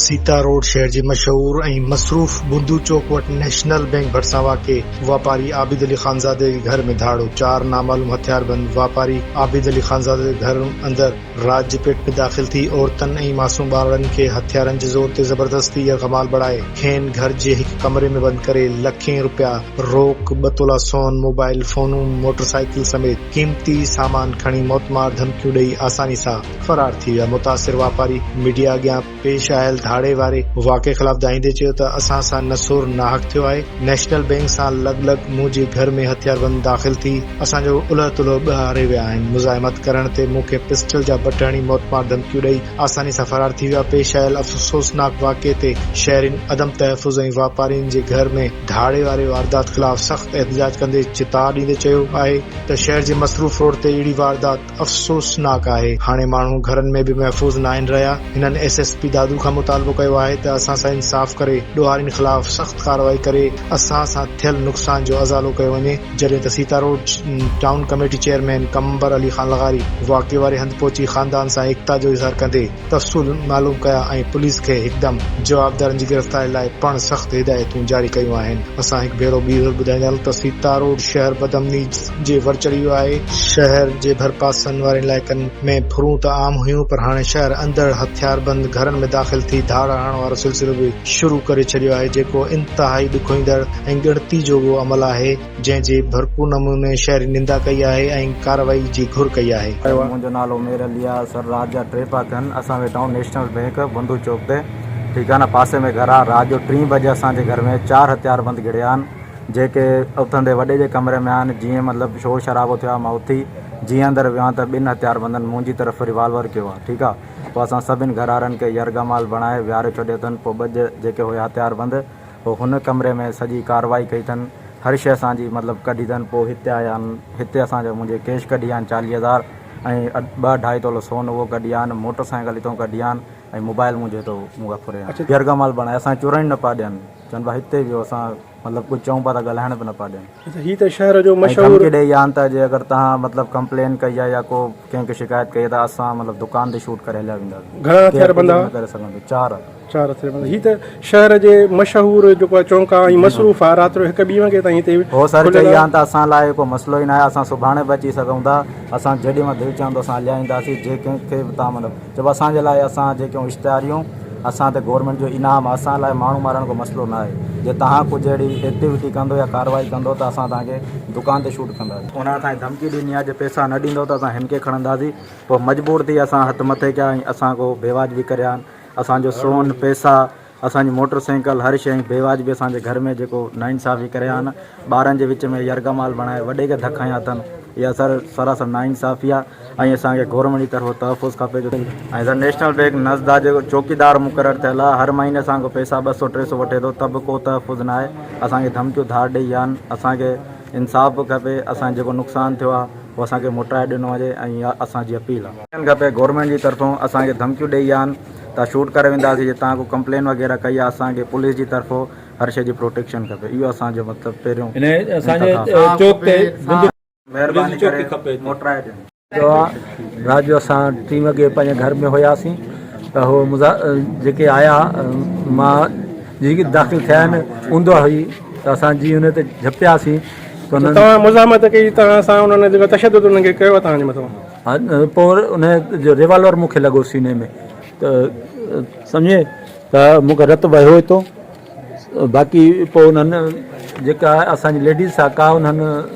Sita road شهر جي مشهور ۽ مصروف بندو چوڪ وٽ نيشنل بئنڪ ڀرسان واقع واپاري عابد علي خانزادي جي گهر ۾ ڌاڙو، چار نامعلوم هٿياربند واپاري عابد علي خانزادي جي گهر اندر رات جي پيٽ ۾ داخل ٿي عورتن ۽ معصوم ٻارڙن کي هٿيارن جي زور تي زبردستي يرغمال بڻائي کين گهر جي هڪ ڪمري ۾ بند ڪري لکين رپيا روڪ، ٻه تولا سون، موبائل فونون، موٽر سائيڪل سميت قيمتي سامان کڻي موتمار ڌمڪيون ڏئي آساني سان فرار ٿي ويا، متاثر واپاري ميڊيا اڳيان پيش آيل ڌاڙي واري واقعي خلاف دانهيندي چيو ته اسان سان نسور ناحق ٿيو آهي، نيشنل بئنڪ سان لڳ لڳ منهنجي گهر ۾ هٿياربند داخل ٿي اسان جو الهه تلهه ٻهاري ويا آهن، مزاحمت ڪرڻ تي مون کي پسٽل جا بٽ هڻي موتمار ڌمڪيون ڏئي آساني سان فرار ٿي ويا، پيش آيل افسوسناڪ واقعي تي شهرين عدم تحفظ ۽ واپارين جي گهر ۾ ڌاڙي واري واردات خلاف سخت احتجاج ڪندي چتاء ڏيندي چيو آهي ته شهر جي مصروف روڊ تي اهڙي واردات افسوسناڪ آهي، هاڻي ماڻهو گهرن ۾ به محفوظ ناهن رهيا، هنن ايس ايس پي دادو کان مطالبو ڪيو آهي ته اسان سان انصاف ڪري ڏوهارين خلاف سخت ڪارروائي ڪري اسان سان ٿيل نقصان جو ازالو ڪيو وڃي، جڏهن ته Sita road town committee chairman Qambar Ali Khan لغاري واقعي واري هنڌ پهچي خاندان سان ايڪتا جو اظهار ڪندي تفصول معلوم ڪيا ۽ پوليس کي هڪدم جوابدارن جي گرفتاري لاء پڻ سخت هدايتون جاري ڪيون آهن. اسان هڪ ڀيرو ٻيهر ٻڌائيندا هلون ته سيتاروڊ شهر بدامني جي ور چڙهي ويو آهي. شهر جي ڀرپاسن وارن علائقن ۾ ڦرون ته عام هيون پر هاڻي شهر اندر هٿياربند گهرن ۾ داخل ٿي ڌاڙا هڻڻ وارو سلسلو به شروع ڪري ڇڏيو آهي جيڪو انتهائي ڏکوئيندڙ ۽ ڳڻتي جوڳو عمل آهي جنهن جي ڀرپور نموني شهرين نندا ڪئي آهي ۽ ڪارروائي جي گهر ڪئي آهي. منهنجو نالو مير علي آ سر رات جا ٽي پيا ٿين اسان ويٺا آهيون نيشنل بينڪ بندو چوڪ تي ٺيڪ آ نه پاسي ۾ گهر آ رات جو ٽين بجي اسان جي گهر ۾ چار هٿيار بند گهڙيا آهن جيڪي اٿندي وڏي جي ڪمري ۾ آهن جيئن مطلب شور شرابو ٿيو آ مان اٿي جيئن اندر ويو آهيان ته ٻن هٿيار بندن منهنجي طرف ريوالور ڪيو آ ٺيڪ آ پوء اسان سڀن گهر وارن کي يرغمال بڻائي ويهاري ڇڏيو اٿن پوء ٻه جيڪي هيا هٿيار بند پوء هن ڪمري ۾ سڄي ڪارروائي ڪئي اٿن هر شيء اسان جي مطلب ڪڍي اٿن پوء هتي آيا آهن هتي اسان جا منهنجي ڪيش ڪڍي ويا آهن چاليهه هزار ۽ ٻه اڍائي تولو سون اهو ڪڍي ويا آهن موٽر سائيڪل هتون ڪڍي ويا آهن ۽ موبائل منهنجو هتو مون کان ڦري ويا آهن يرغمال بڻائي اسان کي چورڻ ئي نه پيا ڏين چون پيا هتي ويهو اسان مطلب ڪجهه چئون پيا ته ڳالهائڻ به نه پيا ڏين اچا هي ته شهر جو ۽ مشهور ڌمڪي ڏئي ويا آهن ته جي اگر توهان مطلب ڪمپلين ڪئي آهي يا ڪو ڪنهن کي شڪايت ڪئي آهي ته اسان مطلب دڪان تي شوٽ ڪري هليا وينداسين گهڻا ڪير هٿيار ڪجهه بند به هئا نه ڪري سگهندو چار چار هٿيار بند هي ته شهر جي مشهور جيڪو آهي چونڪ آهي ۽ مصروف آهي رات جو هڪ ٻي وڳي تائين هتي هو سر کليل چئي آهي. ويا آهن ته اسان لاء ڪو مسئلو ئي ناهي اسان سڀاڻي به اچي سگهون ٿا اسان جيڏي مهل دل چوندو اسان هليا اينداسين جي ڪنهن کي به توهان مطلب چئبو اسان جي لاء اسان جيڪي اشتهاريون اسان تي گورنمينٽ جو انعام آهي اسان لاء ماڻهو مارڻ ڪو مسئلو ناهي جي توهان ڪجهه اهڙي ايڪٽيوٽي ڪندو يا ڪارروائي ڪندو ته اسان توهان کي دڪان تي شوٽ ڪنداسين. انهن اسان کي ڌمڪي ڏني آهي جي پئسا نه ڏيندو ته اسان هن کي کڻنداسين پوء مجبور ٿي اسان هٿ مٿي ڪيا ۽ اسان ڪو بيواجبي ڪريا آهن اسان جو سون پئسا اسان جي موٽر سائيڪل هر شيء ۽ بيواجبي اسان جي گهر ۾ جيڪو ناانصافي ڪري آهن ٻارن جي وچ ۾ يرغمال بڻائي وڏي کي ڌڪ هنيا اٿن اها سر سراسر ناانصافي آهي ۽ اسان کي گورنمينٽ جي طرفان تحفظ کپي جو ۽ سر نيشنل بينڪ نزد آهي جيڪو چوڪيدار مقرر ٿيل آهي هر مهيني اسان کان پئسا ٻه سو ٽي سو وٺي ٿو ته به ڪو تحفظ ناهي اسان کي ڌمڪيون ڌار ڏئي ويا آهن اسان کي انصاف به کپي اسان جو جيڪو نقصان ٿيو آهي اهو اسان کي موٽائي ڏنو وڃي ۽ اها اسان جي اپيل آهي. ٿيڻ کپي گورنمينٽ جي طرفون اسان کي ڌمڪيون ڏئي ويا آهن ته شوٽ ڪري وينداسين جي توهان ڪو ڪمپلين وغيره ڪئي آهي اسان کي پوليس جي طرفون هر شي جي پروٽيڪشن کپي اهو اسان جو مطلب پهريون هن اسان جي انتخاب چوڪ تي بندوق مهرباني پوليس جي ڪري چوڪي کپي هتي. موٽرائي ڏين. جو آ رات جو اسان ٽين وڳي پنهنجي گهر ۾ هياسين ته هو مزا جيڪي آيا مان جيڪي داخل ٿيا آهن اوندهه هئي ته اسان جي ان تي جهپياسين ته انهن توهان مزاحمت ڪئي توهان سان انهن جيڪو تشدد انهن کي ڪيو توهان جي مٿان ها پوء ان جو ريوالور مون کي لڳو سيني ۾ ته سمجهي ته مون کي رت وهيو هتو باقي پوء انهن جيڪا اسان جي ليڊيز سا ڪا انهن